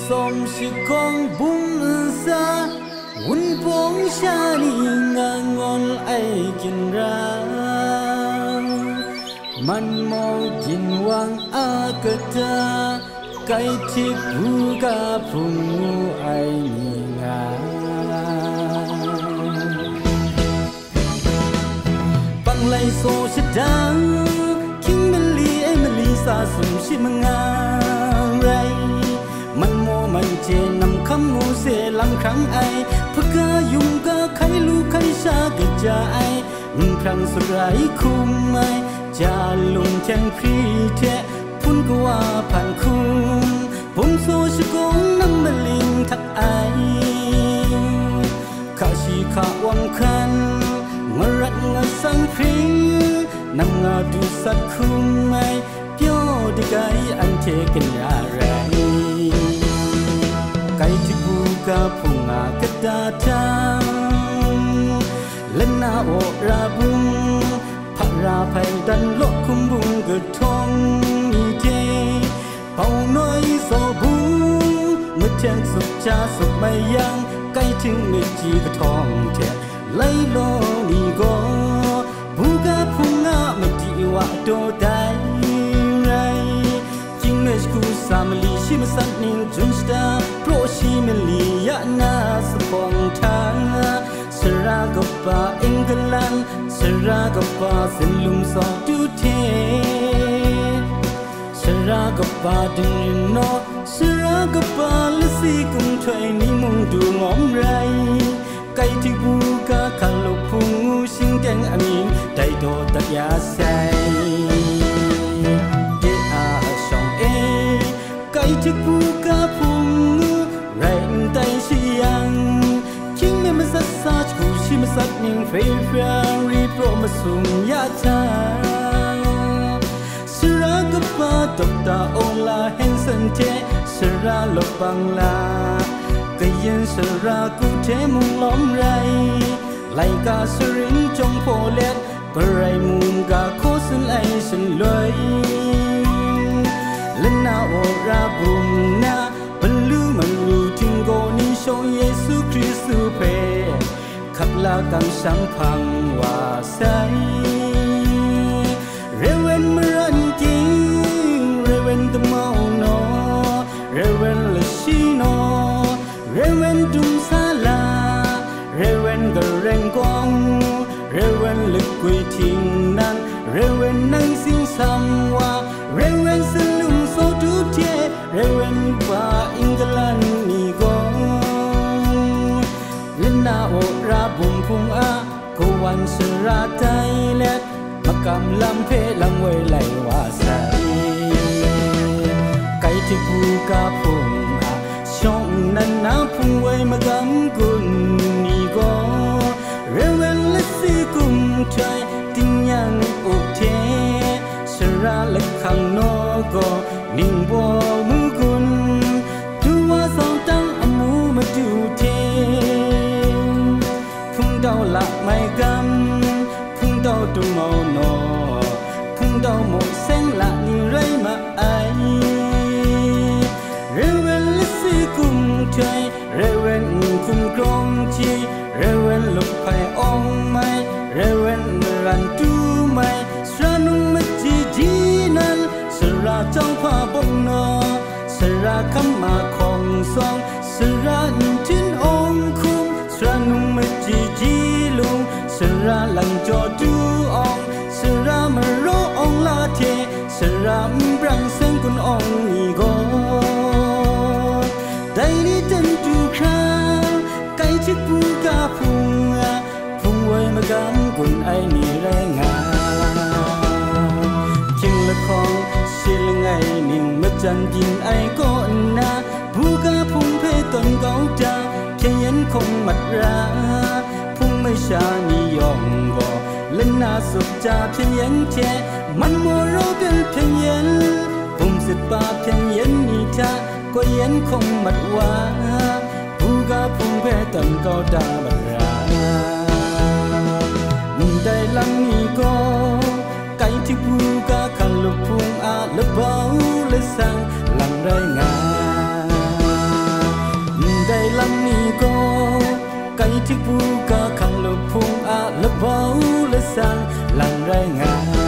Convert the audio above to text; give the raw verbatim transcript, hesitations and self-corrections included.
Tsawm shakawng bum nsa, wunpawng sha ni nga ngawn ai ginra, manmaw ginwang a kata, kai htik buga hpung ngu ai ni nga. Panglai saw shadang, hkying mali e mali sa sum shi manga rai. Manmaw man chye nam hkam mu se lang hkrang ai, hpaga yungga hkai lu hkai sha kaja ai, nhprang sut rai hkum ai, ja lung hkyeng hpri hte hpun kawa hpan hkum, bum saw shakawng nam maling htak ai. Hka shi hka wang hkan, ngarat ngasang hpring, nam nga du sat hkum ai, pyaw dagai anhte kanya rai. Kai htik buga hpung a kata htang, lana wora bum, hpara hpai dan law hkum bung kahtawng ni hte, Hpau noi zaw bung, mahten sut ja sut mai yang, kai hting myit ji kahtawng hte, lai law ni gaw, buga hpung a madi wa daw dai rai. Hkying me shagu sa mali shi masat ning jun shada, praw shi mali ya na sa hpawng hta, sara kaba England, sara kaba zinlum zaw du hte, Sara kaba dingrin naw, sara kaba lasi kum htoi ni mung du ngawm rai. Kai htik buga hkalup hpung ngu shingteng amying dai daw dat ya sai. De a shawng e, kai htik buga hpung ngu rai n tai shi yang, hkying me matsat sa shagu shi matsat ning hpre hpra ri praw masum ya hta, Sara kaba Dokta Ola Hanson hte, sara Lawt Bangla, kayin sara ku hte mung lawm rai, laika sarin jawng hpaw let, garai mungga hkaw tsun ai shanloi, lana wora bum na, malu malu htinggaw ni shawng Yesu Hkristu hpe, hkap la kamsham hpang wa sai. Reverend Maran King, Reverend Damau Naw, Reverend Lashi Naw, Reverend Dum Sala, Reverend Gareng Gawng, Reverend Lakwi Htingnan, Reverend Nang Sing Samwa, Reverend Salum Sawtu hte, Reverend Pa England ni gaw, lana wora bum hpung a kawan sara tai let, makam lam hpe lam woi lai wa sai. Kai htik buga hpung a shawng nnan na hpung woi magam gun ni gaw, Reverend Lasi Kum Htoi, Tingnyang Up hte, Sara Lahkang Naw gaw, Ningbaw Mugun, Duwa Zawng Tang Amu Madu hte, Hpungtau Lamai Gam, Hpungtau Tumau Naw, Hpungtau Maw Seng la ni rai ma ai. Reverend Lasi Kum Htoi, Reverend Nkum Krawng Ji, Reverend Lup Hpai Awng Mai, Reverend Maran Tu Mai, Sara Nung Maji Ji Nan, Sara Chyawhpa Bawng Naw, Sara Hkam Ma Hkawng Sawng, Sara Nhtin Awng Hkum, Sara Nung Maji Ji Lung, Sara Langjaw Tu Awng, Sara Maraw Awng La hte, Sara Nbrang Seng Kun Awng ni gaw, dai ni ten du hkra, kai htik buga hpung a, hpung woi magam gun ai ni rai nga. Hkying Hkawng shi langai ning majan byin ai kaw nna, buga hpung hpe tawn kau ta, hpyen yen hkawng mat ra, hpung masha ni yawng gaw, lana sup ta hpyen yen hte, man maw raw bel hpyen yen, bum sit pa hpyen yen ni hta, koi yen hkawng mat wa, buga hpung hpe tawn kau ta mat ra. Ndai lam ni gaw, kai htikbu ga hkang lup hpung a labau lasang lang rai nga. Ndai lam ni gaw, kai htikbu ga hkang lup hpung a labau lasang lang rai nga.